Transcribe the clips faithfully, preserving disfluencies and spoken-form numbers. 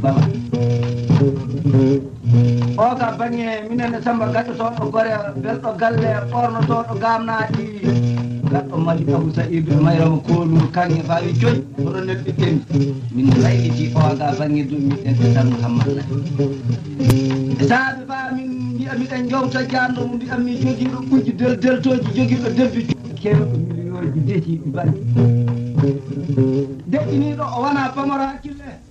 Baba. O ka bannge minen e Samba gaɗɗotooɗo gore, belɗo galle, ɓornotooɗo gaamnaaɗi. Gaɗɗo Mali Abu Sa'idu e Mayrama Koolu, kaŋŋe faawi coy, oɗon nelɗi ɗen. Min rayliti o ga bannge du miɗen e Samba Muhammad Nabi. E saabe ba min mbiya miɗen jowta jaanɗo mo mbiya mi jogiiɗo ɓujji del deltooji, jogiiɗo debbi keewɗo miliyooji desiiɗi balɗi. Deƴƴiniiɗo o wona pamaro hakkille.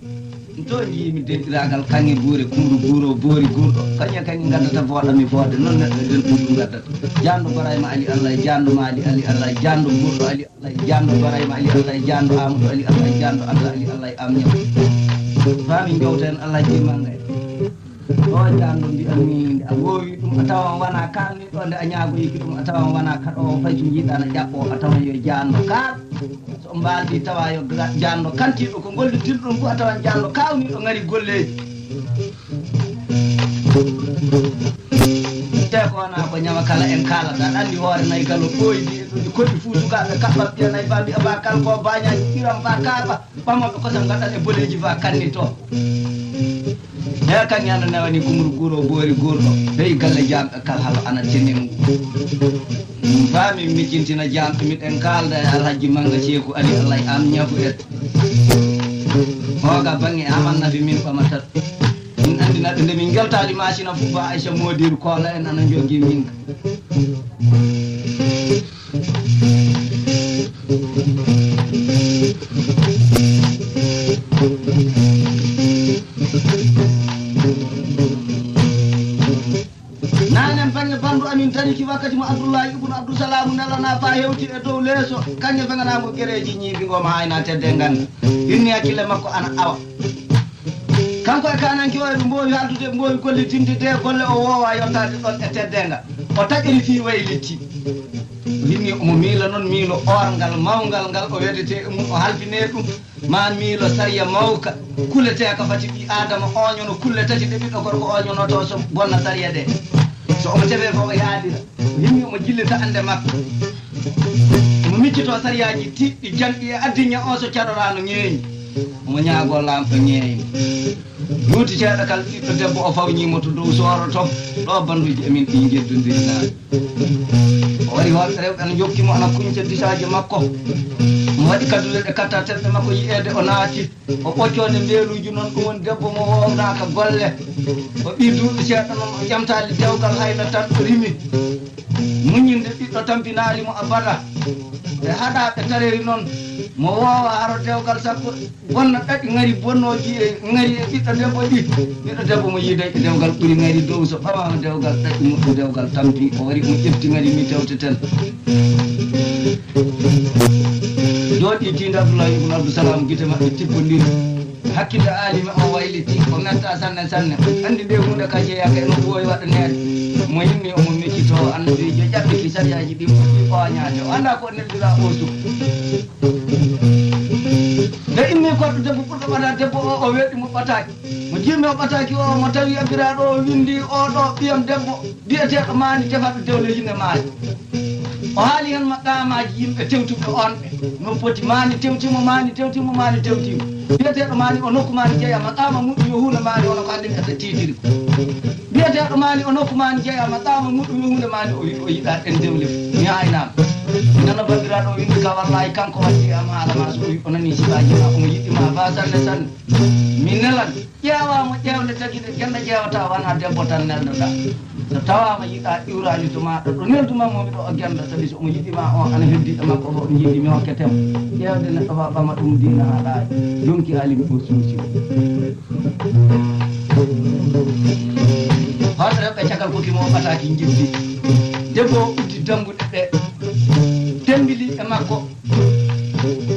To njiimi denɗiraagal kaŋŋe buure kumru guuro boori guurɗo. Kañe kañe ngaddata fooɗa mi fooɗa. Noon neɗɗo e nden ɗum ɗum ngaddata. Jaanɗo Barayma Ali Allah e jaanɗo Maali Ali Allah e jaanɗo guurɗo Ali Allah e jaanɗo Barayma Ali Allah e jaanɗo Amadou Ali Allah e jaanɗo Allah Ali Allah e am ñaw. Faa min jowta en Allah jimmanga en. O jaanɗo mbiyan mi nde a woowi ɗum a tawan wona kaalniiɗo nde a ñaagoyiki ɗum a tawan wona kaɗoowo fay so njiiɗaa na ƴaɓɓoo a tawan yo jaanɗo kaal. So mbaaldi tawa yo ga- jaanɗo kantiiɗo ko gollitirɗo ɗum ko a tawan jaanɗo kaawniiɗo ngari golleeji. Te ko wona ko ñama kala en kaalata aɗa anndi hoore nayi kala ɓooydi e ɗoɗi koɗi fuu sukaaɓe kaɓɓam ɓiya nayi faa mbiya ba kala ko bañaaji ɓiram faa kaaɓa ɓamoɓe kosam ngaɗan e boleeji faa kanni to. He kaŋŋe ana newani kumru guuro boori guurɗo. Hey galle jaamɓe kal halo ana tenen. Faami micintina jaamɓe miɗen kaalda e alhaji manga ceeku ali allah am ñafu et. Hoga bange aman nafi min ɓamatat. Min andinaɓe nde min geltali masina fuba aicha modiru kola en ana jogi min. Nanen bange bandu amin tariki wakkati mo abdullahi ibnu abdusalamu nelana fa hewti e dow leeso. Kanŋe feganamo gereji ñiibi ngo ma ayna tedde ngan. Inni hakkille makko ana awa. Kanko e kananke o eɓe mbowi haldude ɓe mbowi gollitinde de golle o wowa yottade ɗon e teddenga. O taƴiri fi waylitti. Hinni omo miila noon miilo orngal mawngal ngal o wedete e mum o halfine ɗum. Ma miilo sariya mawka kuleteeka fati ɓi adama oñono kulle tati ɗe ɓiɗɗo gorko oñonoto so bonna sariya ɗe. So omo tefe fof o yaadira. Hinni omo jillita ande makko. Omo miccito sariyaaji tiɗɗi janɗi e addinya o so caɗoraano ŋeeñi. Omo ñaagoo laamɗo ŋeeñi. Juuti seeɗa kala ɓiɗɗo debbo o fawñiimo to dow sooro to ɗo bannduuji amin ɗi njeddondiri naane. O wari hoɗɓe rewɓe ana njokki mo ana kuñca disaaje makko. Omo waɗi kaddule ɗe katta terɗe makko yi'eede o naati. O ɓoccoonde mbeeluuji noon ɗum woni debbo mo wownaaka golle. O ɓii duuɓi seeɗa noon o ƴamtaali dewgal hayla tan o rimi. Muññinde ɓiɗɗo tampinaali mo abada. Ɓe haɗa ɓe tareri noon mo woowa haro dewgal sakko bonna ɗaɗi ŋari bonnooji e ŋari e ɓiɗɗo debbo ɗi. Ɓiɗɗo debbo mo yiiday e dewgal ɓuri ŋari dow so ɓamaama dewgal ɗaɗi muɗɗo dewgal tampi o wari mo ƴefti ŋari mi tewteten. Jooɗi tiinde Abdullahi ibn Abdussalam gite maɓɓe tippondiri. Hakkille aalimi o wayliti o metta sanne sanne. Anndi nde huunde ka jeeyaka e no ɓooyi waɗaneede. Mo yimmi omo miccito annabiijo ƴaɓɓiki sariyaaji ɗi puɗɗi o añaade o annda ko neldira o suku. Nde immi goɗɗo debbo ɓurɗo ɓata debbo o o weɗɗi mo ɓataaki. Mo jimmi o ɓataaki o mo tawi abbiraaɗo o winndi o ɗo ɓiyam debbo. Biyeteeɗo maani tefaɗo dewle yimɓe maani. O haali heen maqaamaaji yimɓe tewtuɓe on ɓe no foti maani tewtimo maani tewtimo maani tewtimo. Biyeteeɗo maani o nokku maani jeya maqaama muɗum yo huunde maani hono ko hannde mbiyata tiitiri. Biyeteeɗo maani o nokku maani jeya maqaama muɗum yo huunde maani o wi o yiɗa ɗen dewle mi haynaama. Nana banndiraaɗo o winndi ka wallaahi kanko waddi e am haala ma so o wi o nanii sibaaji ma omo yiɗi ma baa sanne sanne. Mi nelan. Ƴeewaama ƴeewnde tagide gennde ƴeewata wona debbo tan neldoɗaa. So tawaama yiɗaa iwraani to maaɗa ɗo nelduma mo miɗo o gennda sabi so omo yiɗi ma o ana heddi e makko fof ɗum yiɗi mi hokkete mo. Ƴeewde neɗɗo fof ɓama ɗum diina haɗaa yonki alimi o suusi. Hoto rewɓe cakal koki mo o ɓataaki njibdi. Debbo o uddi dambuɗe ɗe tembili e makko.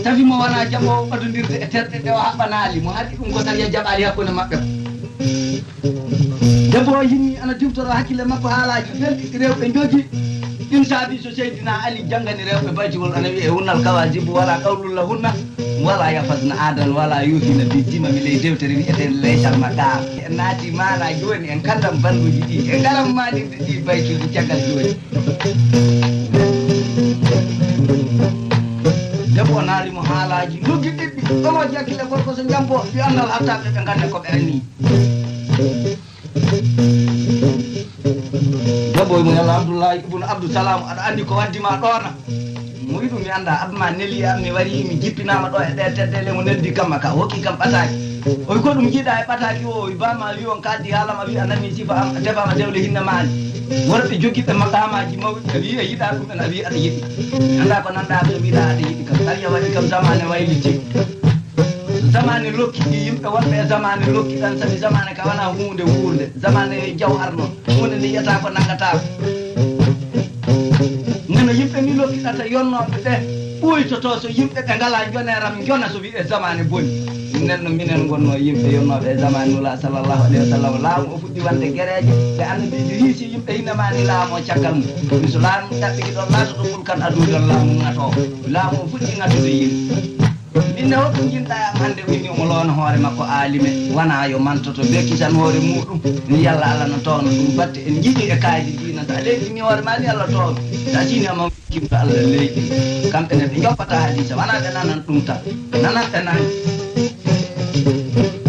Tawi mo wona jaɓoowo ɓadondirde e terɗe ɗe o haɓɓanaali mo haɗi ɗum ko sariya jaɓaali hakkunde maɓɓe. Debbo o yinni ana diwtoro hakkille makko haalaaji belɗi ɗi rewɓe njogi. Ɗin saabi so Seydina Ali janngani rewɓe baytiwol ana wiyee hunnal kawajibu wala qawlulla hunna. Wala yafasna adan wala yufina bi dimami ley dewtere wi'eteende Laysal Maqaam. En naati maana jooni, en kaldan banduuji ɗi, en ngaran maaninde ɗi baytuuji caggal jooni. Debbo o naari mo haalaaji luggiɗiɗɗi, ɗomo jaggile gorko so njambo ɗi annal hatta ɓe ɓe ngannda ko ɓe anni. Debbo mo yalla Abdullahi ibn Abdussalam, aɗa anndi ko waddi ma ɗoona? Mo wi'i ɗum mi annda, abba ma neli am, mi wari, mi jippinaama ɗo e ɗe teddele mo neldi kam, ka hokki kam ɓataaki. O wi ko ɗum jiiɗa e ɓataaki o, o wi ba ma wi on kaddi haala ma wi a nani sifa am, a tefaama dewle hinna maali. Worɓe jogiiɓe maqaamaaji mawɗi, a wi a yiɗa ɗum en, a wi aɗa yiɗi. Annda ko nanɗa ɓe wiɗa aɗa yiɗi kam. Sariya waɗi kam zamane wayliti. Zamane lokki ɗi yimɓe wonɓe e zamane lokki ɗan, sabi zamane ka wona huunde wuurde. Zamane yo jaw arno. Huunde nde yiyata ko nanngataa ko. Neno yimɓe mi lokkiɗata yonnooɓe ɓe ɓuytoto so yimɓe ɓe ngalaa njoneram njona so wi'e zamane boni. Nenno minen ngonno yimɓe yonnooɓe e zamane Nula sallallahu alayhi wa sallam. Laamu o fuɗɗi wonde gereeje. Ɓe annabiijo hiisi yimɓe hinamaani laamu o caggal mum. Mi so laamu ɗaɓɓiki ɗon laatoto ɓulkan aduudon laamu ŋato. Laamu o fuɗɗi ŋatude yimɓe. Min ne hoɗum jinɗa e am hannde o inni omo loona hoore makko aalime, wona yo mantoto, be kisan hoore muɗum. Ni yalla Allah no towna ɗum batte en jiɗi e kaydi dina ta leydi ni hoore ma ni Allah towna. Ta sini ama kimto Allah leydi. Kamɓe ne ɓe joppata hadisa, wona ɓe nanan ɗum tan. Ɓe nanan ɓe nani.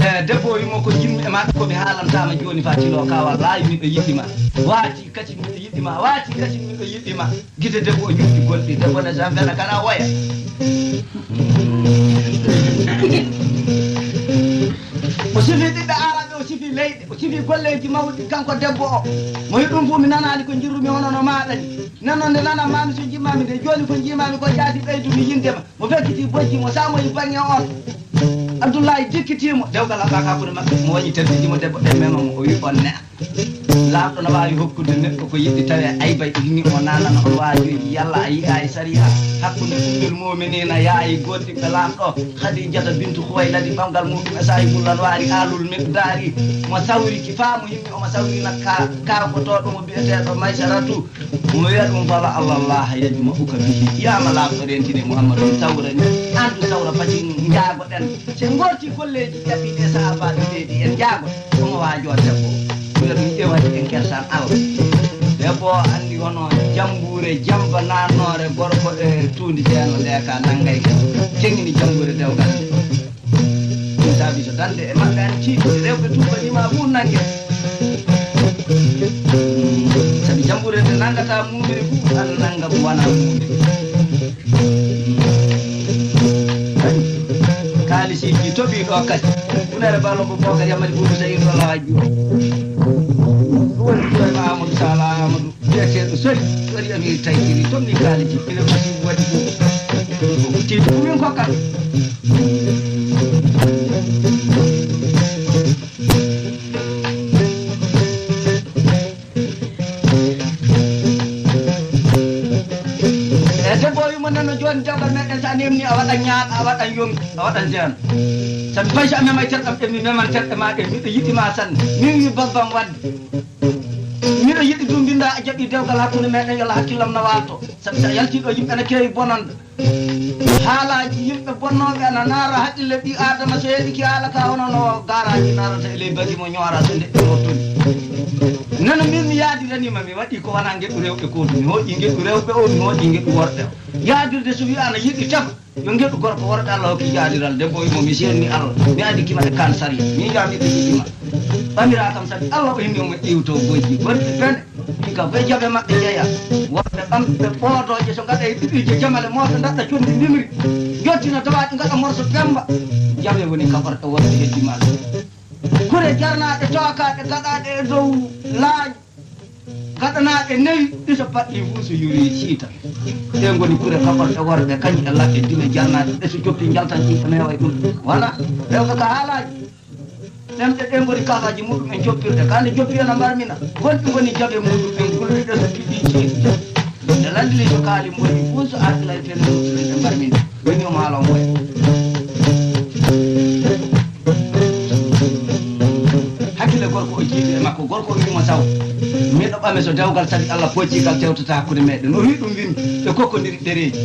E debbo o wimo ko jinmi e maɗa ko mi haalantama joni fa tilo ka wallahi miɗo yiɗima. Waati kadi miɗo yiɗima, waati kadi miɗo yiɗima. Gite debbo o ñuɗi golɗi, debbo ne sanfena kana woya. O sifi ɓiɓɓe araɓe, o sifi leyɗe, o sifi golleji mawɗi, kanko debbo o. Mo yi ɗum fof mi nanani ko jirrumi hono no maɗani. Nano nde nana mami so jimmami nde, joni ko jimami ko jaasi ɓeydu mi yindema. Mo fekkiti bojji mo samoyi bange on. Abdullahi jikkitimo, dewgal haɓaka hakkude maɓɓe, mo wañi terdiji mo debbo ɓe mema mo, o wi on ne'a. Laamɗo no waawi hokkude neɗɗo ko yiɗi tawi ayba inni o nanana on waajoyi. Yalla a yi'aay sariya hakkunde ummil mu'miniina yaayi goonɗinɓe Laamɗo Khadijata bintu Khuwayladi ɓamgal muɗum e saahibul anwaari aalul miqdaari mo sawriki faa mo himmi omo sawrina ka kaakotooɗo mo bi'eteeɗo Maysaratu. Mo wi'a ɗum fala Allah Allah yajma'uka bihi. Yaa ma Laamɗo rentini Muhammadu sawra ni. Andu sawra pati njaago ɗen. Se ngorti golleeji ƴaɓɓiiɗi e sahaabaaɓe ɓeeɗi en njaago. Ɗum o waajoo debbo. Ɓura ɗum ƴewani en kersan Allah. Debbo o anndi hono jambuure jamba nannoore gorko e tuundi seeno nde ka nanngay ka. Ceŋini jambuure dewgal nde. Ɗum saabi so dande e maɓɓe an tiiɗi rewɓe tuubaniima fof nannge. Sabi jambuure nde nanngata muumiri fof an nannga mo wona muumiri. Kaalisiiji toɓii ɗo kadi. Hunere balo ko Bokar Yamari Buubu Sayir ɗo laaju. Ɗum woni Ibrahima Amadou Sala Amadou. Biyeteeɗo Sori, Sori Amir Taytiri, tomni kaaliji, ina masiibo waɗi ɗum. Ko tiiɗi ko min kokkat. E debbo o wimo nano jooni dewgal meɗen sa nemni a waɗa ñaal a waɗa yonki a waɗa jean. Sabi fay so a memay terɗam ɓe mi meman terɗe ma ɗe miɗo yiɗi ma sanne. Min wi babbam wadde. Miɗo yiɗi ɗum mbinda a jaɓi dewgal hakkunde meɗen yalla hakkillam na walto. Sabi sa yalti ɗo yimɓe na keewi bonande. Haalaaji yimɓe bonnooɓe ana naara haqqille ɓii Aadama so heɗiki haala ka hono no gaaraaji naarata e ley bagi mo ñoora so ndeɗɗi mottoni. Nano min mi yaadiraniima mi waɗi ko wona ngeɗu rewɓe kootu mi hooƴi ngeɗu rewɓe o mi hooƴi ngeɗu worɓe o. Yaadirde so wiya ana yiɗi tef yo ngeɗu gorko worɓe Allah hokki yaadiral debbo wimo mi seenni Allah mi adi kima e kan sari mi yamiɓe yiɗima. Ɓamira kam sabi Allah o himmi omo iwto gojji gorɗi bene. Ɗi kam koye jaɓe maɓɓe jeeya. Worɓe ɓamɓe ɓoodooje so ngaɗa e ɓiɓɓiije jamale mooɓe ndaɗɗa conndi ndimri. Jottina tawa ɗi ngaɗa morso pemba. Jaɓe woni kaɓorɗe worɓe heddi maɗa. Kure jarnaaɗe tookaaɗe gaɗaaɗe e dow laañ. Gaɗanaaɗe newi ɗiso paɗɗi fuu so yuri siita. Ɗe ngoni kure kaɓorɗe worɓe kañ e laɓɓe dime jarnaaɗe ɗe so joppi njaltan ɗi e meewa e ɗum. Wala rewɓe ka haalaaji. Ɗemɗe ɗe ngoni kaafaaji muɗum en joppirɗe, kaa nde joppi en a mbarmina, gonɗi ngoni jaɓe muɗum en gulɗiɗe so piɗɗi ceeɗi. Nde landili so kaali mboyi, fuu so ardila e pelle muɗum en ɓe mbarmina, woni o maalo ngoy. Hakkille gorko o jiiɗi e makko, gorko o wiimo saw, miɗo ɓame so dewgal sabi Allah poccigal tewtata hakkunde meɗen, o wi ɗum win, ɓe kokkondiri ɗereeji.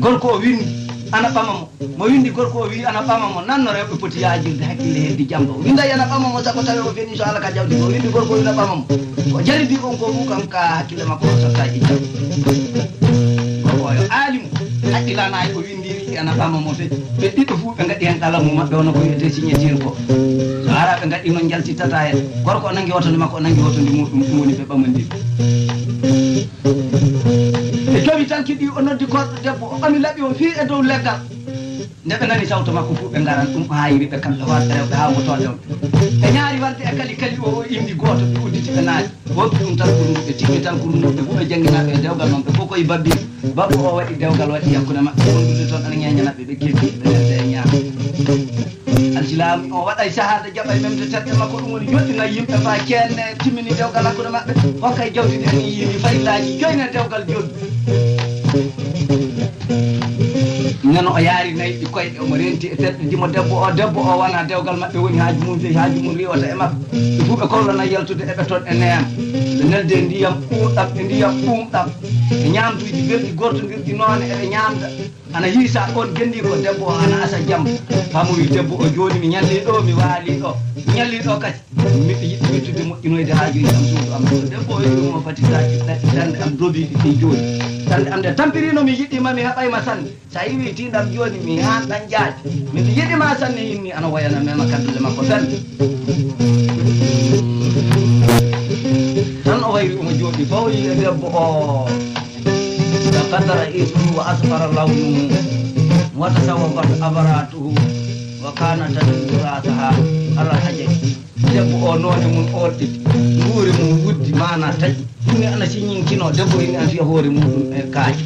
Gorko o winndi, ana ɓama mo. Mo windi gorko o wi ana ɓama mo, nanno rewɓe poti yaajirde hakkille heddi jamɗo. Winday ana ɓama mo, sago tawi o feni so ala ka jawdi mo. Windi gorko o wi ana ɓama mo. Ko jaribi on ko fu kam ka hakkille makko o sotta e jam. Gorko o yo aalimu, haqqilanaay o windi wi ana ɓama mo fe. Ɓe ɗiɗo fu ɓe ngaɗi hen qalamu maɓɓe, ono ko wiyete signature ko. So ara ɓe ngaɗi noon, njaltittata hen. Gorko o nangi wotonde makko, o nangi wotonde muɗum, ɗum woni ɓe ɓamondiri. Ɓe jowi tan kiɗi, o noddi korɗo debbo, o ɓami laɓi o fii e dow leggal. Nde ɓe nani sawto makko fu, ɓe ngaran ɗum, o haayiri ɓe kamɓe hoorɓe rewɓe haa wotooɓe on. Ɓe ñaari warde e kali kali o, o indi gooto, ɓe udditi ɓe naati. Woppi ɗum tan kurnuɗe, timmi tan kurnuɗe, fu ɓe jannginaaɓe e dewgal noon, ɓe fof koye babbi. Babbo o waɗi dewgal, waɗi hakkunde maɓɓe, wondude toon ana ñeeñana ɓe, ɓe kebbi, ɓe nelde e ñaama. Alsilaami o waɗay sahaada, jaɓay memde terɗe makko, ɗum woni joɗɗinay yimɓe faa ceenne, timmini dewgal hakkunde maɓɓe, hokkay jawdi ndi en yiyi ndi farillaaji joyne dewgal joddu. Nden o yaari nayi ɗi koyɗe, omo renti e terɗe dimo debbo o, debbo o wona dewgal maɓɓe woni haaju mum, jeyi haaju mum riiwata e maɓɓe. Ɓe fuu ɓe kowlana yaltude eɓe toon e neema. Ɓe nelde ndiyam ɓuuɗam e ndiyam ɓuuɓɗam. E ñaamduuji belɗi gortondirɗi noone eɓe ñaamda. Ana hiisa on genndi ko debbo o ana asa jam. Famowi debbo o jooni mi ñalli ɗo, mi waali ɗo. Mi ñalli ɗo kadi. Miɗo yiɗi wittude moƴƴinoyde haajuuji am suudu am ɗo. Debbo o wi'i mo fati saaji ɗaɗi dande am dobiiɗi ɗi jooni. Dande am nde tampirino mi yiɗi ma mi haɓay ma sanne. Sa yiwi tiiɗam jooni mi haan ɗan jaaji. Miɗo yiɗi ma sanne inni ana woyana mema kaddule makko tan. Tan o wayri omo jooɗi fawri e debbo o. تقطر ريشه وأصفر لونه وتصوفت عبراته وكانت تدل رأسها على الحجر. Debbo o noone mum orɗiti, nguure mum wuddi, maana taƴi. Ɗum ne ana siññinkino, debbo ine ana fiya hoore muɗum e kaaƴe.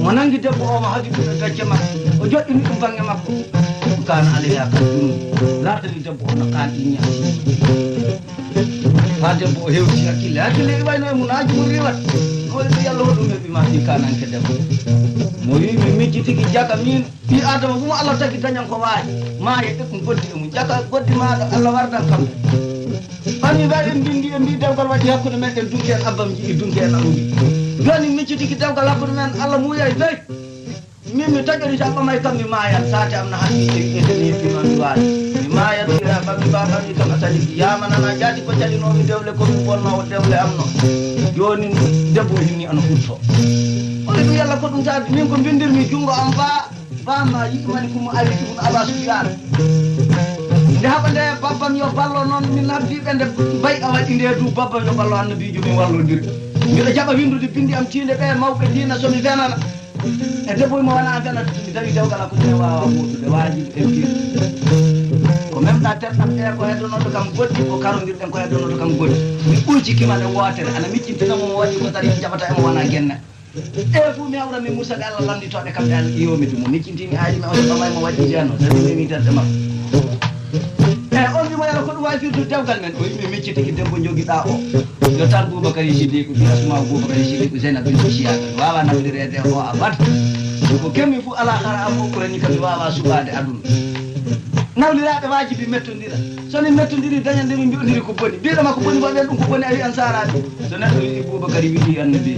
Mo nangi debbo o, mo haɓi ɗum e gacce makko, o joɗɗini ɗum bannge makko. Ɗum kaana alayha ka ɗum laatani debbo o no kaan ɗi ñaasi. Haa debbo o hewti hakkille. Hakkille iwayno e mum, haaju mum riiwat. Ko e Yalla hoɗum heɓi ma fii kaananke debbo? Mo wi mi micci tigi jaka min. Ɓii Aadama fu mo Allah tagi dañan ko waaji. Maaya e ɗum goddi e mum. Jaka goddi maaɗo Allah wardan kam. Ɓami mbaɗi en mbindi en mbi dewgal waɗi hakkunde men en dunki en abbam jiɗi dunki en amuji. Jooni micci tigi dewgal hakkunde men Allah muuyay doy. Min mi taƴori sa ɓamay kam mi maayat, saate am na haɗi e e teni yimɓe noon mi waali. Mi maayat ira ɓami ba ɓami kam a sali. Yama nana jaati ko calinoomi dewle ko ɗum wonnoowo dewle am no. Jooni debbo o hinni ana furto. O wi ɗum yalla ko ɗum taadi min ko mbindirmi junngo am ba ba ma yiɗi mani ko mo awi ɗum aba sufiyaan. Nde haɓa nde babbam yo ballo noon min habdi ɓe nde bay a waɗi nde du babbam yo ballo annabiijo min wallondir. Miɗo jaɓa winndude binndi am tiinde ɓe mawɓe diina so mi fenana. E debbo mo wona adana mi tawi dewgal hakkunde e wawa woɗude waji e fir. Ko memɗa terɗam ɗe ko heddonoɗo kam goɗɗi ko karondirɗen ko heddonoɗo kam goɗɗi. Mi ɓuyci kimane wootere ana miccintina mo mo waɗi ko tari jaɓata emo wona genne. E fu mi hawra mi musa ɓe Allah lamditoɗe kamɓe Allah iyomi dumo miccintimi alimi on ɓamay mo waɗi jeno tawi mi mi terɗe makko. E on wimo yala ko ɗum wawi firtude dewgal men o yimi miccitiki debbo jogiɗa o. Yo tan Boubacar Siddiqou, bi Asma Boubacar Siddiqou, Zeynab bin Siyaaka, mi waawaa nawlireede e oo abad. Ko kemmi fof alaa hara am o ɓurani kam, mi waawaa suɓaade aduna. Nawliraaɓe waajibi mettondira. So min mettondiri, dañan nde min mbi'ondiri ko boni. Mbiɗo ma ko boni, mbaɗen ɗum ko boni, a wiyan saaraani. So neɗɗo wi'i Boubacar wi'i Annabi,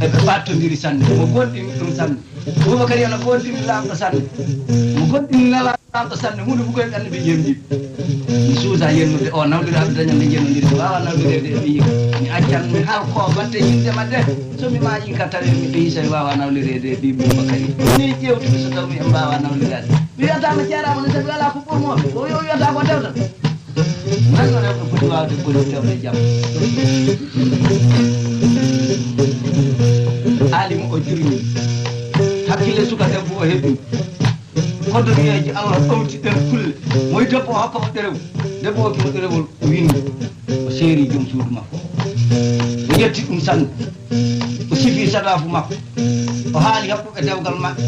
eɓe ɓaattondiri sanne. Mo goonɗini ɗum sanne. Boubacar ana goonɗini Laamɗo sanne. Mo goonɗini Nelaaɗo Laamɗo sanne, huunde fof ko e ɓernde ɓe yemdi. Mi suusa yennude o nawliraaɓe dañande jennondiri, mi waawaa nawlireede e ɓiyi. Mi accan, mi halkoo batte yimɓe ma ɗe. So mi maayii ka tawi mi ɓiyi, so mi waawaa nawlireede e ɓiyi Boubacar. Ni ƴeewtude so taw mi en mbaawaa nawliraade. Mi wiyataa mi ceeraama ne, sabi alaa ko ɓurmoo. Ko yo wiyata ko dewta. Nanno rewɓe foti waawde boni dewle jam. Aalimu o jurmi. Hakkille suka debbo o heɓi. Koddomiyeeji Allah ɗowti ɗen kulle. Mo wi debbo o hokka mo ɗerewu. Debbo o hokki mo ɗerewol o winndi. O seeri joom suudu makko. O yetti ɗum sanne. O sifi sadaafu makko. O haali haɓɓuɓe dewgal maɓɓe.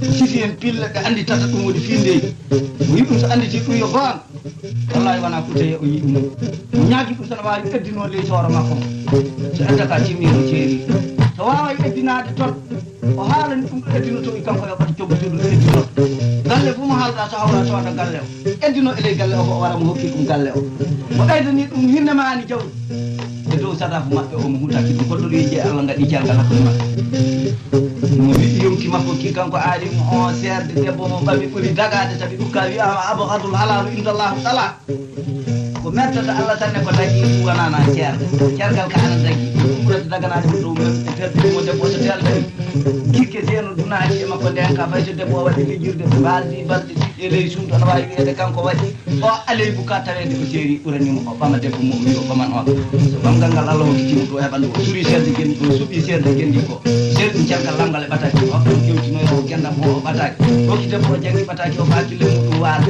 O sifi en pille ɓe annditata ɗum woni fiindeeji. O wi ɗum so annditi ɗum yo goonga. Wallahi wona kuteye o yiɗi mo. Mo ñaagi ɗum tan waawi eddinoo ley sooro makko. So edda ka timmi o ceeri. So waaway eddinaade toon, o haalani ɗum ɗo eddinotoo e kanko yoɓata coggu suudu ɗo eddinoo. Galle fof mo haalɗa so hawra sooda galle o. Eddinoo e ley galle o ko o wara mo hokki ɗum galle o. Mo ɓeydani ɗum hinne maani jawdi. Dow sadafu maɓɓe o mo hutaki ɗum. Koɗɗo ɗum yiɗi Allah ngaɗi calgal hakkunde maɓɓe. Mo wi'i yonki makko ki kanko aari mo o seerde debbo mo ɓami ɓuri dagaade, sabi ɗum ka wi'aama abghadul halaalu inda Allahu talaq. Ko mettata Allah sanne ko dagi ɗum wonana ceerde. Cergal ka ana dagi. Ɗum ɓurata daganaade mo dow men e terɗe mo debbo so teelda. Jikke seeno dunaaki e makko nden ka fay so debbo o waɗi fijirde mbaldi balɗe ɗiɗi e ley suudu ana waawi wi'eede kanko waɗi. O aleybu ka taweede o seeri ɓurani mo o ɓama debbo mo o wi'i o ɓaman on. So ɓamgal ngal Allah hokkiti mo ɗo heɓa ndu o suri seerde genndi o suɓi seerde genndi ko. Seeri ɗum caggal lamgal e ɓataaki o hokkam kewtinoyo o gendam o o ɓataaki. Hokki debbo o janngi ɓataaki o faaki lemu ɗum waala.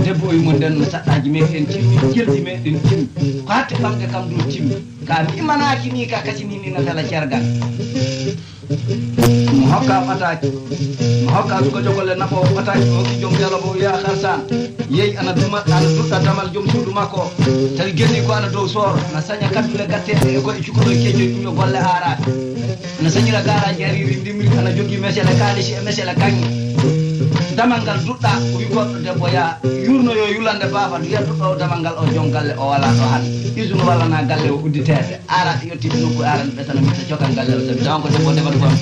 Debbo o wimo nden no saɗɗaaji meɗen timmi jelɗi meɗen timmi. Ko hatte ɓamde kam ɗum timmi. Ka mi imanaaki ni ka kasi ni ni na fela cergal. Mo hokka ɓataaki mo hokka suka jogolle naɓo ɓataaki o hokki joom yalo mo wiya harsan yeyi ana duma ana duɗɗa damal joom suudu makko tawi gelli ko ana dow sooro na saña kaddule gatteɗe e koye cukalol kejoy ɗum yo golle aaraɓe ana sañira garaji hariri ndimri ana joggi mesele kalisi e mesele kaŋŋe damal ngal duɗɗa o wi goɗɗo debbo ya yurno yo yulande baba wiya duɗɗo o damal ngal o joom galle o wala ɗo hande usine wallana galle o udditede Aaraɓe yettiiɓe nokku aranɓe ɓe tan o witta cokan galle o sabi tawanko debbo o defata ko am.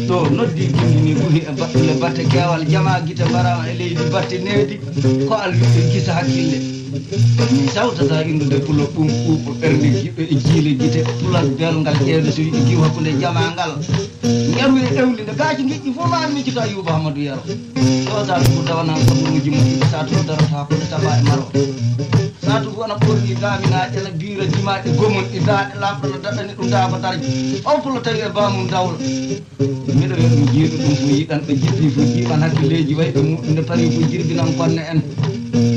Ɗo noddi gindi ni ɓuri e baɗɗule batte keewal jama gite mbarawa e leydi batte needi ko al wiɓe gisa hakkille. Mi sawtata inndude pulo ɓum ɓuuɓo ɓernde jiɓe e jiile gite pulal belngal ƴeewde so yiɗi giw hakkunde jamaa ngal ngeru e ewndi nde gaaji ngiƴƴi fof ma an miccito Ayuba Hamadu Yero ɗo sa tugu dawanan kaburuuji moƴƴuɓe sa tugu darata hakkunde taba e maro sa tugu ana ɓorni daaminaaɗi ana biira jimaaɗi gomon ɗi daaɗe lamɗo no daɗɗani ɗum daa ko darje o pulo tawi e bamum dawla Miɗo yo ɗum jiiɗu ɗum fof yiɗan ɓe jiɗɗi fof jiiɓan hakkilleeji way ɓe muɗum nde parii fof jirbinan konne en.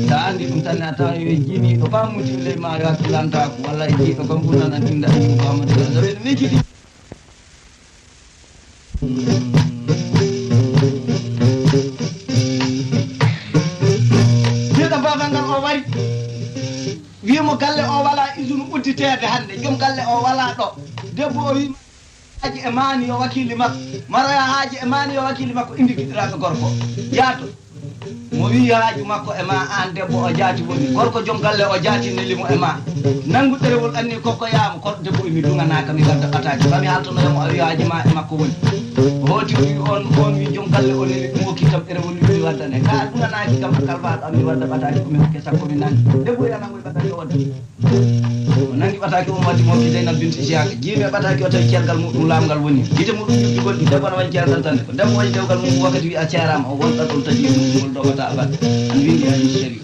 Sa anndi ɗum tan ne a tawa yo jiiniiɗo baa muti ley ma yo hakkilantaako walla e jiiɗo kam ɓurnan an innde Ayuba Amadou Yero Zaweɗo micciti. Jiiɗo baaba ngal o wari wiimo galle o wala usine udditeede hannde joom galle o wala ɗo debbo o wiima Haaji e maani yo wakiili makko maroya haaji e maani yo wakiili makko indi giɗiraaɓe gorko yaato mo wii haaju makko e ma aan debbo o jaati woni gorko joom galle o jaati neli mo e ma nanngu ɗerewol anni kokkoyaamo koɗo debbo mi duŋanaaka mi wadda ɓataaki ba mi haaltonoyamo a wii haaji ma e makko woni o hooti o wii on on wii joom galle o neli ɗum hokki kam ɗerewol mi wii waddane ka duŋanaaki kam kalbaaɗo am mi wadda ɓataaki ko mi hokke sakko mi nanngi debbo yanango e ɓataaki o wadda O nangi ɓataake mum waddi mo ki Zeynab bintu Isiyaka. Jiimi e ɓataake o tawi ceergal muɗum laamngal woni. Gite muɗum ƴuɓɓi goɗɗi, debbo no wañi ceergal tan. Ko debbo wañi dewgal mum wakkati wi'a ceeraama, o wonta ɗum taji ɗum ngol ɗo wata abad. An windi a yii seri.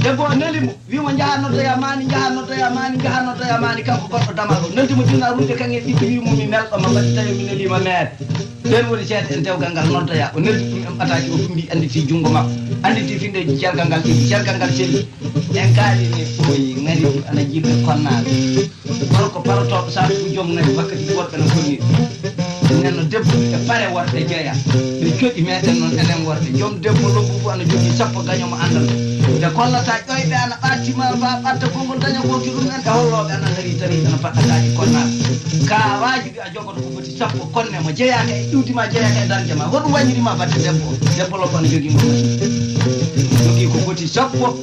Debbo o neli mo, wi mo njaha noddoya maani, njaha noddoya maani, njaha noddoya maani, kanko goɗɗo damal o. Noddi mo dina ruude kan e ɓiɓɓe wi mo mi nelɗo ma mbaɗi tawi mi nelima meere. Ɓeen woni seeɗa en dewgal ngal noddoya, o neldi ɗum en ɓataaki o fumbi annditi junngo makko, annditi findeeji cergal ngal ɗiɗi, cergal ngal selli. En kaalini ɓooyi ŋari ana jiɗɓe konnaaɓe. Gorko parotooɗo sabu ko joom ŋari wakkati worɓe no konni ɗum. Nen no debbo e pare worɓe jeya. Ɓe coɗi meɗen noon enen worɓe. Joom debbo lobbugu ana jogii sappo gaño mo anndal. Nde kollata ƴoyɓe ana ɓattima ba ɓatta konngol daña ko ki ɗum en e hollooɓe ana dari tari ana paɗɗataaji konnaaɓe. Ka waaji a jogoto ko foti sappo konne mo jeyaaka e iwdi ma jeyaaka e darja ma hoɗum wañiri ma batte debbo o debbo lobbo no jogii mo jogii ko foti sappo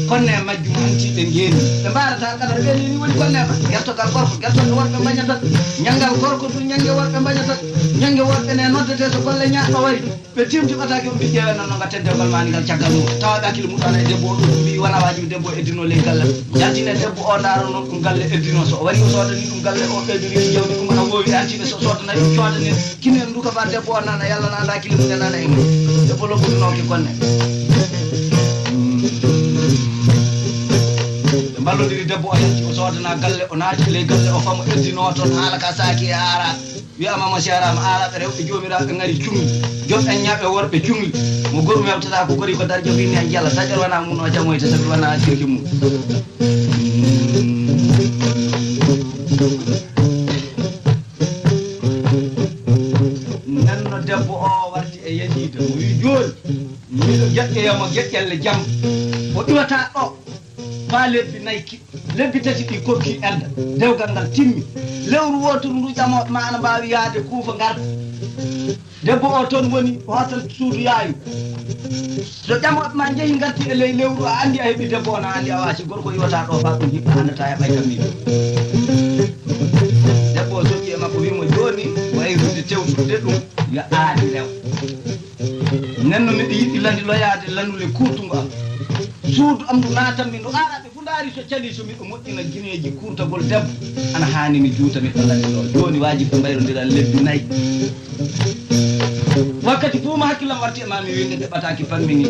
konne e majjum hanti ɓe ngeeni ɓe mbarata alqadara ɓe ni woni konne ma gertogal gorko gertogal worɓe mbañata ñanngal gorko ɗum ñannge worɓe mbañata ñannge worɓe ne noddete so golle ñaɗɗo wari Ɓe tiimti ɓataake on ɓe ƴeewa nan no ngatten dewgal maani ngal caggal mum tawa ɓe hakkille mum ɗon e debbo o ɗum mbi wona wajibi debbo o eddino ley galle yaltine debbo o ndaaro noon ɗum galle eddino so o wari o soodani ɗum galle o ɓeydori jawdi ɗum ana wowi e hantine so soodana ɗum coodani kinen duka fa debbo o nana yalla nana hakkille mum e nana e mum debbo lobbude noon ke konne ɓe mballodiri debbo o yalti o soodana galle o naati ley galle o famo eddino toon haala ka saaki e haaraɓe Wi'aama mo seeraama aaraaɓe rewɓe joomiraaɓe ŋari cuŋli, joom en ñaaɓe worɓe cuŋli, mo goru mewtataa ko gori ko darjo binni en jala, daƴol wanaa mum o jamoyta sabi wanaa sirki mum. Nden no debbo o warti e yaniide, o wi'i jooni, miɗo geƴƴoya mo geƴƴelle jam, o iwataa ɗo. faa lebbi nayi kiɗɗi. Lebbi tati ɗi kokki edda. Dewgal ngal timmi. Lewru wooturu ndu ƴamooɓe ma ana mbaawi yahde kuufa ngarta. Debbo o toon woni, o hattan suudu yaayu. So ƴamooɓe ma njehi ngarti e ley lewru, a anndi a heɓi debbo, o na anndi a waasi. Gorko yota ɗo faa ɗum hiɓɓa, anndataa heɓay kam miijo. Debbo o jokki e makko, wii mo, "Jooni wayrude tewtude ɗum, yo aadi rew. Nenno miɗo yiɗi landi loyaade landule kuutungo am. Suudu am ndu naatanmi, ndu aaraɓe fu ndaari, so calii, so miɗo moƴƴina gineeji kuurtagol debbo, ana haani mi juuta, miɗo landi ɗo. Jooni waajibi ɓe mbayrondiran lebbi nayi." Wakkati fuu ma hakkillam warti e ma, mi winnde nde ɓataaki pammi ni.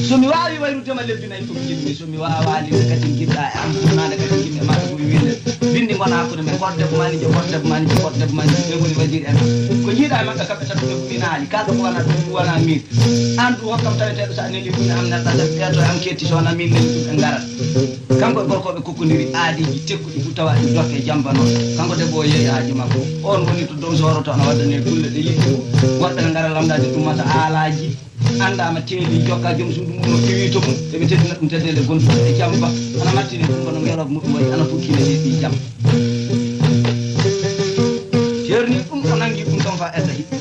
So mi waawi wayrude ma lebbi nayi, ɗum njiɗmi. So mi waawaali nde kadi njiɗɗa e am, sunnaade kadi njiɗmi e ma, ko mi winnde. Binndi ngona hakkunde men, gorko debbo ma ni je, gorko debbo ma ni je, gorko debbo ma ni je, ɓe ngoni wasiir en. Ko njiiɗa e maɓɓe kamɓe tati ɓe fu inaali, kala ko wona ɗum fu wona min. Aan du hokkam taweteeɗo so a neli ɗum e am, neɗɗo debbo ƴeeto e am ketti so wona min neli ɗum ɓe ngarat. Kanko e gorko ɓe kokkondiri aadiiji tekkuɗi fu tawa ɗi dokke jamba noon. Kanko debbo o yeeyi haaji makko. Oon woni to dow sooro to ana waddane kulle ɗe yiɗi fu. Woɗɓe ne ngara lamndaade ɗum mata aalaaji. Anndaama teeli jokka joom suudu mum no iwi to mum. Eɓe teddina ɗum teddeele gonduɗe e jamba. Ana martini ɗum bano ngelooba muɗum wayi ana fukkina e ɗi jamba. Ceerni ɗum o nangi ɗum ɗon fa edda hiɓɓi.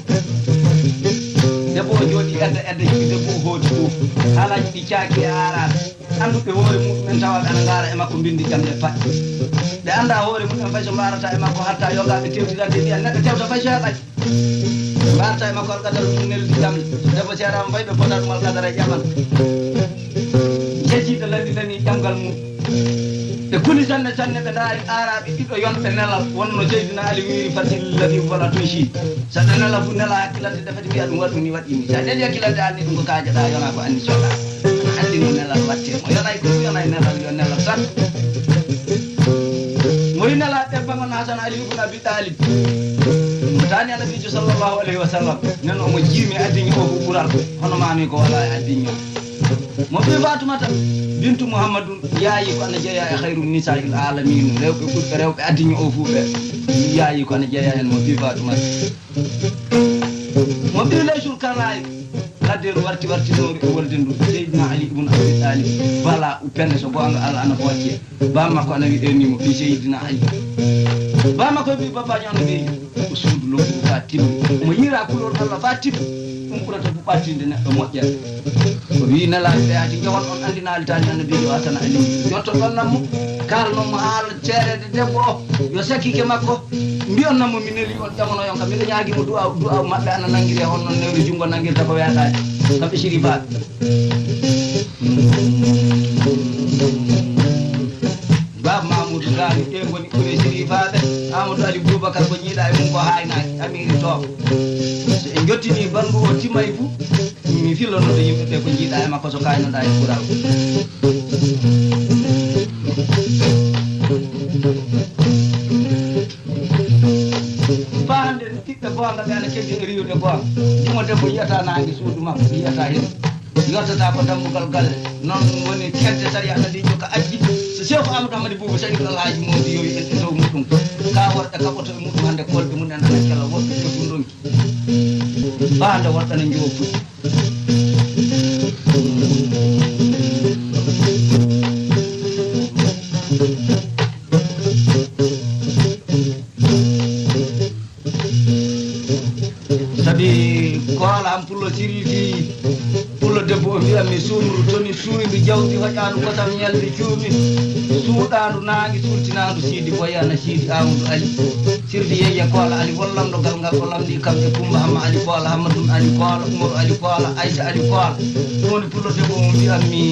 Debbo o jooɗi edda edda hiɓɓi, debbo o hooti fof. Haalaaji ɗi caaki e aaraɓe. Annduɓe hoore muɗum en tawa ɓe ana ngaara e makko mbindi jamɗe paɗɗe. Ɓe annda hoore muɗum en fay so mbaarata e makko hatta yogaaɓe tewtirande mbiya neɗɗo tewta fay so heɓaaki. Mbaarata e makko alqadara ɗum neldi jamɗe. Debbo seeraama fay ɓe pota ɗum alqadara e ƴaman. Jejiiɗo landi lani ƴamgal mum. Ɓe kuli sanne sanne, ɓe ndaari aaraaɓe ɗiɗo yonɓe nelal, wonno Seydina Ali wiiri, "Fasil labi wala tunsi." So ɗo nela fu nela hakkilante defati mbiya ɗum waɗi ni waɗi ni. Sa neli hakkilante anni ɗum ko kaajaɗa, yona ko anni soɗa. Anni no nelal watte. Mo yonay ko yonay nelal yo nelal tan. Mo yi nela ɗebba ngon Hasan Ali ibn Abi Talib. Mo tani Annabiijo sallallahu alayhi wa sallam. Nen omo jiimi addiño o ko ɓural. Hono mami ko wala e addiño. Mo ɓii Fatumata bintu Muhammadun yaayi ko ana jeeya e khayru nisaa'il alamin, rewɓe ɓurɓe rewɓe addiño o fuu ɓe yaayi ko ana jeeya heen mo ɓii Fatumata. Mo ɓii Laysul Karaari, laddeeru warti wartinoori e wolde ndu, Seydina Ali ibn Abi Talib, bala u pende so goonga Allah ana hocce. Baa makko ana wi'e ni mo fii Seydina Ali. Baa makko ɓii Baba Ñaŋ ɓii ko suudu lobbu ka timmi. Mo yiira kulol Allah fa timmi. Ɗum ɓurata ko ɓattinde neɗɗo moƴƴere. O wii nelaaɓe ɓe, "Ati jawon on anndinaali taani Annabiijo o Hasan Ali. Yotto ɗon nammo, kaalnon mo haala ceereede debbo o, yo sakike makko, mbiyon nammo mi neli on ƴamono yon kam. Miɗo ñaagi mo du'a, du'a maɓɓe ana nanngiri e on non newri junngo nanngirta ko weeɗaani. Kamɓe sirifaaɓe." Baaba Mamoudou Gano, ɓe ngoni ɓure sirifaaɓe. Amadou Ali Boubacar ko jiiɗa e mum ko haaynaaki, Amiri Tooɓo. So en jottini banndu o timmay fu, mi fillonoto yimɓe ɓe ko jiiɗa e makko so kaaynoɗa e Kuraaw. Faa hannde ɓiɓɓe goonga ɓe ana keddi e riyude goonga. Jimo debbo yiyata naange suudu makko, yiyata heen. Yottata ko dambugal galle. Noon woni kedde sariya Annabiijo ka addi. So Seeku Amadou Hamadi Buubu Seydi Alhaaji Mawdi yowi en e dow muɗum. Ka worɓe kaɓoto e muɗum hannde kolɓe mum en ana kela woɗɓe e fundonki. Faa nde worɓe na njowa puɗi. Sabi ko haala am pullo sirifi, pullo debbo o mbiya mi suumru toni suuyndi jawdi hoƴaandu kosam ñalli cuumi, suuɗaandu naangi sultinaandu siidi boyana siidi Amadou Ali. Sirdi yeyya Koola Ali won lamndo gal ngal o lamndi kam e Kummba Hamma Ali Koola, Hammadun Ali Koola, Umaru Ali Koola, Aysa Ali Koola. Ɗum woni pullo debbo mo mbiyanmi.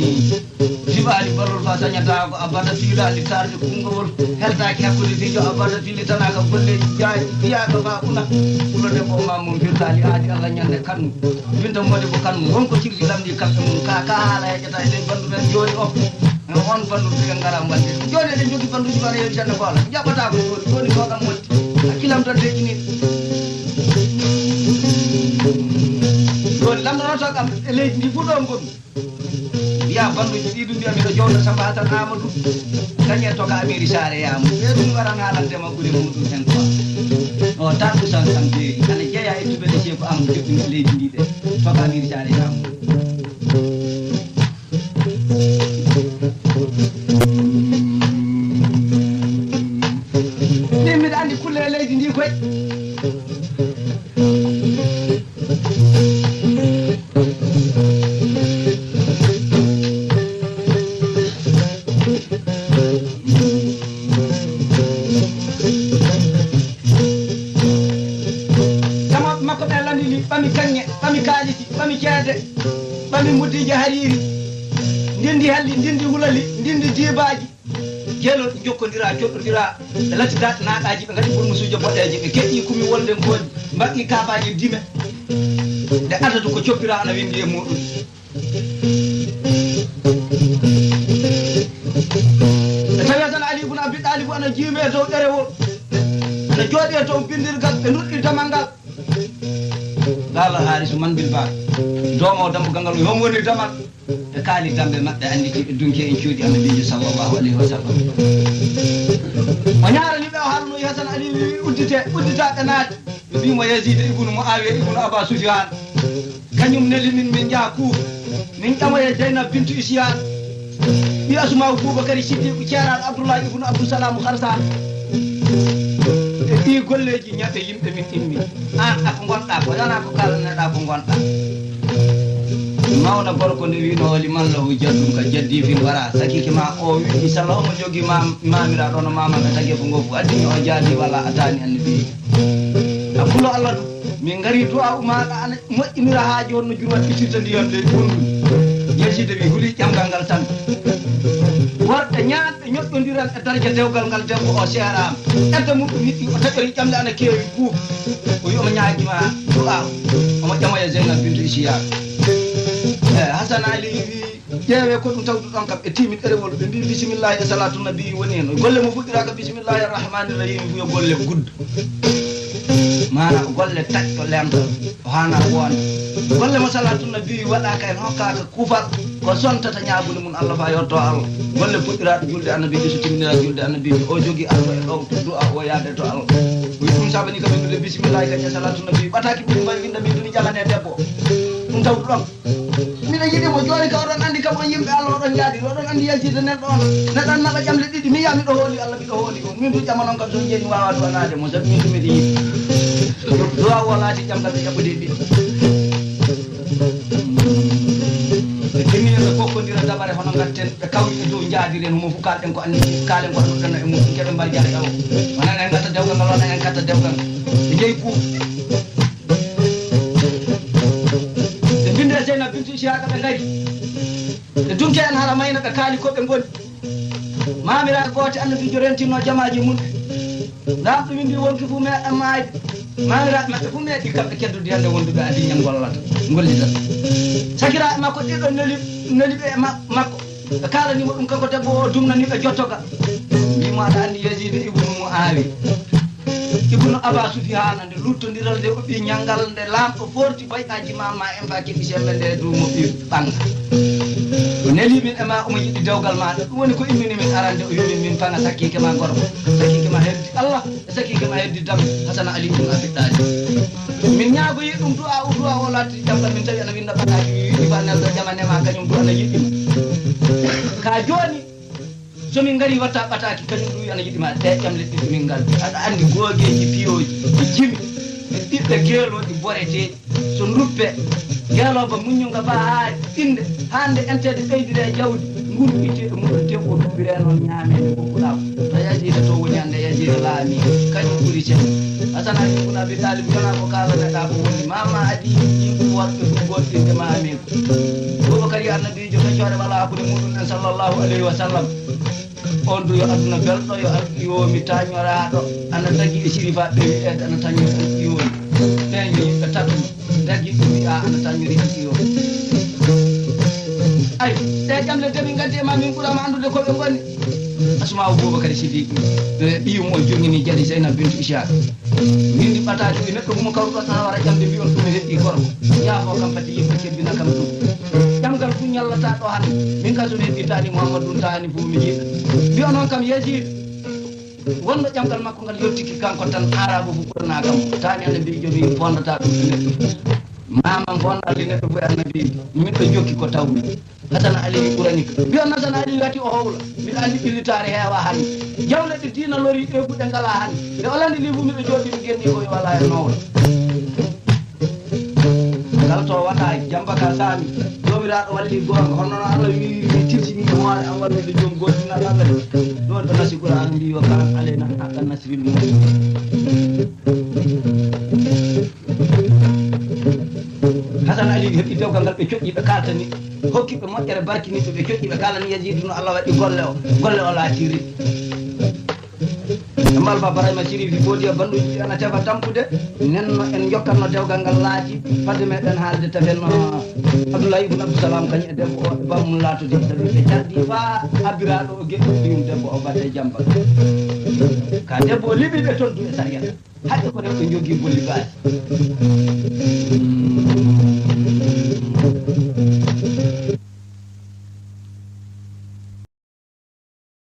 Jibaali balol fa sañataako abada, fiilaali tarde kungowol, heltaaki hakkunde fijo abada, fillitanaaka golleeji jaaji, fiyaaka fa una. Pullo debbo o ma mum firtaali aadi Allah ñande kannu. Winta mode ko kannu, won ko cirki lamndi kamɓe mum, ka, ka haala heƴata e ley bandu men jooni o. E on bandu ɓe ngara mbaɗde. Jooni eɗen jogi banduji mbaɗa yewi jande ko ala. Jaɓata ko jooni, jooni ko kam moƴƴi. Hakkilam tan deƴƴini. Jooni lamndoroto kam e leydi ndi fu ɗo ngonmi. Mbiya banduji ɗi ɗum mbiya miɗo jowna Samba Hasan Amadou. Kañe to ka Amiri Saare yaamu. Ɓe ɗum ngara ngaalante ma ɓuri muɗum en quoi. O tardu san san beeri. Ana jeeya e tubele Seeku Amadou joɗɗini e leydi ndi ɓe. To ka Amiri Saare yaamu. Muddiiji hariiri, ndinndi halli, ndinndi hulali, ndinndi diibaaji. Geelooɗi njokkondira, coɗɗondira, ɓe latti daɗɗe naaɗaaji, ɓe ngaɗi burmusuuje boɗeeje, ɓe keƴƴi kumi wolde ngooji, mbaɗi kaabaaji dime. Nde adadu ko coppira ana winndi e muuɗum. Ɓe tawi Hasan Ali ibn Abi Talib ana jiimi e dow ɗerewol, ana jooɗi e dow binndirgal, ɓe nuɗɗi damal ngal. Qaala Haarisu man bil baab, doomo dambugal ngal, homo woni damal? Ɓe kaali dambe maɓɓe, annditi ɓe dunki en cuuɗi Annabiijo sallallahu alayhi wa sallam. O ñaarani ɓe, o haalnoyi Hasan Ali, wi, wi, uddite, uddita ɓe naati. Ɓe mbii mo Yaziid ibnu Muawiya ibnu Aba Sufyaan, kañum neli min, min njaha Kuufa, min ƴamoya Jeynab bintu Isiyaan, ɓii Asmaawu Buubakari Siddiiqu, ceeraaɗo Abdullaahi ibnu Abdussalaamu Harsaan. E ɗii golleeji ñaɓe yimɓe min immi. Aan, a ko ngonɗaa ko? Wonaa ko kaalanneɗaa ko ngonɗaa. Mawna gorko nde wiino, "Liman lahu jaddun ka jaddi fil wara." Sakiike ma o wi'i, salla omo jogii mam-, maamiraaɗo hono maama ka tageefo ngo fof. Addini o jaali walla a taani annabi. A kullo Allah ɗum. Min ngari du'a u maaɗa ana moƴƴinira haaji honno jurwat ittirta ndiyam ley ɓunndu. Yasiida wi huli ƴamgal ngal tan. Worɓe ñaanɓe ñoƴƴondiran e daraja dewgal ngal debbo o seeraama. Edda muɗum yiɗi o taƴori ƴamle ana keewi buubu. O wi omo ñaagima du'a. Omo ƴamoya Zeynab bintu Isiyaaka. E Hasan Ali wi Ƴeewee ko ɗum tawtuɗon kam e tiimi ɗerewol. Ɓe mbii, "Bisimillahi e salaatu nabi woni heen." Golle mo fuɗɗiraaka, "Bisimillahi arrahmani rahim," yo golle guddo. Maana ko golle taƴɗo lemtal, o haana ko wonde. Golle mo salaatu nabi waɗaaka heen, hokkaaka kufal, ko sontata ñaagunde mum Allah faa yotto Allah. Golle puɗɗiraaɗo julde annabiijo, so timminira julde annabiijo, o jogii arɗo e ɗo du'a o yaade to Allah. O wi ɗum sabani kam inndude bisimillahi kañum e salaatu nabi. Ɓataaki ɓuri mbawi winnda min duni ƴamane debbo. Ɗum tawtuɗon. Miɗo yiɗi mo jooni ka oɗon anndi kam on yimɓe Allah oɗon njaadi oɗon anndi yaltiide neɗɗo on. Neɗɗo an naɓa ƴamle ɗiɗi mi yiya miɗo hooli Allah miɗo hooli on min du ƴama noon kam so jeeni wawa duwanaade mo sabi min du miɗo yiɗi. Duwa o laati ƴamgal ɓe ƴaɓɓodi e ɓiɗɗo. Ɓe tinni ɓe kokkondira dabare hono ngatten ɓe kawri e dow njaadiren homo fof kalɗen ko anndi kaalen ko annduɗen e mum keɓe mbar jara yawo. Wona en gatta dewgal ngal wona en gatta dewgal ngal. Ɓe jeyi kuuɓ. Ɓe mbindi e Zeynab bintu Isihaaka ɓe ngari. Ɓe dunki en hara mayna ɓe kaali ko ɓe ngoni. Maamiraaɓe goote annabiijo rentinno jamaaji mum. Laamɗo windi wonki fof meeɗa maayde. Maamiraaɓe maɓɓe fof meeɗi kamɓe keddude hannde wonduɓe adii ñam gollata, ngollidata. Sakiraaɓe makko ɗiɗo neli, neli ɓe e ma-, makko. Ɓe kaalani mo ɗum kanko debbo o dumnani ɓe jottoga. Mbii mo aɗa anndi Yasiida ibnu Mu'aawiya. Ibnu Aba Sufihaana nde luttondiral nde o ɓii ñanngal nde laamɗo forti bayɗaaji ma ma en fa keɓi semmbe nde duumo ɓii ɓannga. O neli min e ma omo yiɗi dewgal ma ɗum woni ko immini min arande o yumi min faŋa sakkiike ma gorko sakkiike ma heddi Allah e sakkiike ma heddi dam Hasana Ali ibn Abi Talib. Min ñaagoyi ɗum du'a o du'a o laati jamba min tawi ana winda ɓataaki wiwi fa nelɗo jamane ma kañum du'a na yiɗɗima ka jooni. So min ngari watta ɓataaki kañum ɗum ana yiɗi ma ɗe ƴamle ɗiɗi min ngal aɗa anndi googeeji piyooji e jimi e ɓiɓɓe geelooɗi boreteeɗi so nduppe ngeelooba muññunga ba haa innde hannde enteede ɓeydire e jawdi nguru ɓiteeɗo muɗum te o ɗuɓɓire noon ñaameede ko kuɗaako to yasiida to woni hannde yasiida laami kañum ɓuri sen asana ibn abi talib wona ko kaalaneɗaa ko woni mama adi yimɓe worɓe ɗum goɗɗinde maami Boubacar yo annabiijo feccoore wala hakkunde muɗum en sallallahu alayhi wa sallam on du yo aduna belɗo yo alɗiyoomi tañoraaɗo ana tagi e sirifa ɓe wiyeede ana tañori alɗiyoomi ɓeño yimɓe tatu dagi ɓe wiya ana tañori alɗiyoomi ay ɗe ƴamle demi ngaddi e ma min ɓurama anndude ko ɓe ngoni asma'u boubacar sidiqi ɓiyum o jogini jali zeynab bintu ishaq Min ndi ɓataaki e neɗɗo humo kawruɗon an wara ƴamde mbiyon ɗum heɓi gorko yaafo kam pati yimɓe kebbina kam ɗum ƴamgal fu ñallata ɗo hannde min kam somi heɓi taani mouhammadou taani fof mi yiɗa mbiyo noon kam yasiid wonno ƴamgal makko ngal yottiki kanko tan arabu fu ɓurana kam taani annabi jomi fondata ɗum e neɗɗo fu mama fondali neɗɗo fu e annabi miɗo jokki ko tawmi Hasana Aliyu ɓurani ka mbiyon Hasana Aliyu wati o howla mbiɗa anndi ɓillitaare heewa hannde jawle ɗe diina lori ɗe buɗe ngala hannde nde o lanndi lifu miɗo jooɗi mi genni koye wala e nowla ngal to waɗa jamba ka saami joomiraaɗo walli goonga hono no allah wi wi tilsini hoore am wallude joom goddinal allah ɗo ɗo nasi qur'an mbi wa kan alayna haqqan nasril mu'minin Hasan Ali heɓi dewgal ngal, ɓe coƴƴi, ɓe kaltani, hokki ɓe moƴƴere, barkini ɓe, ɓe coƴƴi, ɓe kalani Yazidu no Allah waɗi golle o, golle o laatiri. E Mbaal Ba Barayma Sirifi Boodiya Banduji ana tefa tampude, nen no en jokkatno dewgal ngal laati, fadde meɗen haalde tafen no Abdullahi ibn Abdusalam kañ e debbo o, e bammum laatode, tawi ɓe cardi faa abbiraaɗo o geɗɗo ɗum debbo o batte jamba. Ka debbo o liɓi ɓe tontu e sariyata. Haɗde ko neɗɗo jogii bolli baasi.